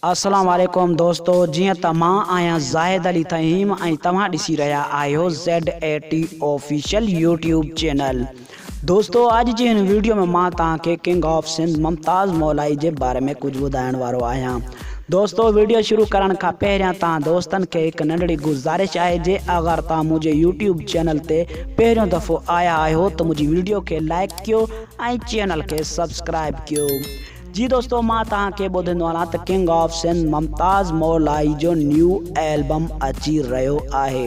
السلام عليڪم دوستو جيئن ته مان آهيان زاهد علي ٿهيم ۽ توهان ڏسي رهيا آهيو Z A T official YouTube channel دوستو اڄ جي هن ويڊيو ۾ مان توهان کي ڪنگ آف سنڌ ممتاز مولائي جي باري ۾ ڪجهه ٻڌائڻ وارو آهيان دوستو ويڊيو شروع ڪرڻ کان پهريان توهان دوستن کي هڪ ننڍڙي گذارش آهي جي اگر توهان منهنجي يوٽيوب چينل تي پهريون دفعو آيا آهيو ته منهنجي ويڊيو کي لائڪ ڪيو ۽ چينل کي سبسڪرائب ڪيو جي دوستو مان توهان کي ٻڌندو هلان ته ڪنگ آف سنڌ ممتاز مولائي جو نيو البم اچي رهيو آهي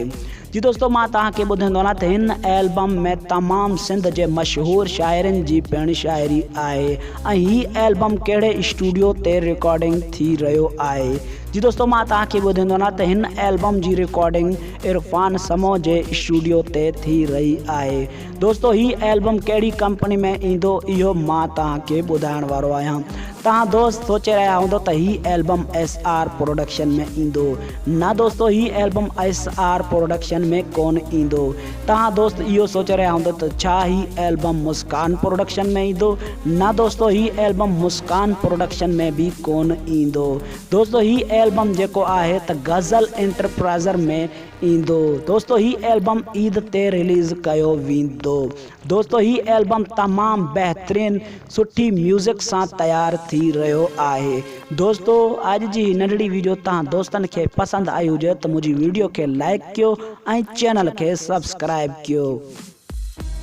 جي دوستو مان توهان کي ٻڌندو هلان ته هن البم ۾ تمام سنڌ جي مشهور شاعرن جي پڻ شاعري آهي ۽ هي البم ڪهڙي اسٽوڊيو تي رڪارڊنگ ٿي رهيو آهي جي دوستو مان توهان کي ٻڌندو هلان ته هن البم جي رڪارڊنگ عرفان سمو جي اسٽوڊيو تي ٿي رهي آهي دوستو هي البم ڪهڙي ڪمپني ۾ ايندو اهو مان توهان کي ٻڌائڻ وارو آهيان. توهان دوست سوچي رهيا هوندو ته هي البم ايس آر پروڊڪشن ۾ ايندو. نه دوستو هي البم ايس آر پروڊڪشن ۾ ڪون ايندو. توهان دوست اهو سوچي رهيا هوندو ته ڇا هي البم مسڪان پروڊڪشن ۾ ايندو. نه دوستو هي البم مسڪان پروڊڪشن ۾ به ڪون ايندو. دوستو هي البم جيڪو آهي ته غزل انٽرپرائزر ۾ ايندو دوستو هي البم عيد تي رليز ڪيو ويندو دوستو هي البم تمام بهترين سٺي ميوزڪ سان تيار ٿي رهيو آهي دوستو اڄ جي هي ننڍڙي ويڊيو توهان دوستن کي پسند آئي هجي ته منهنجي ويڊيو کي لائڪ ڪيو ۽ چينل کي سبسڪرائب ڪيو.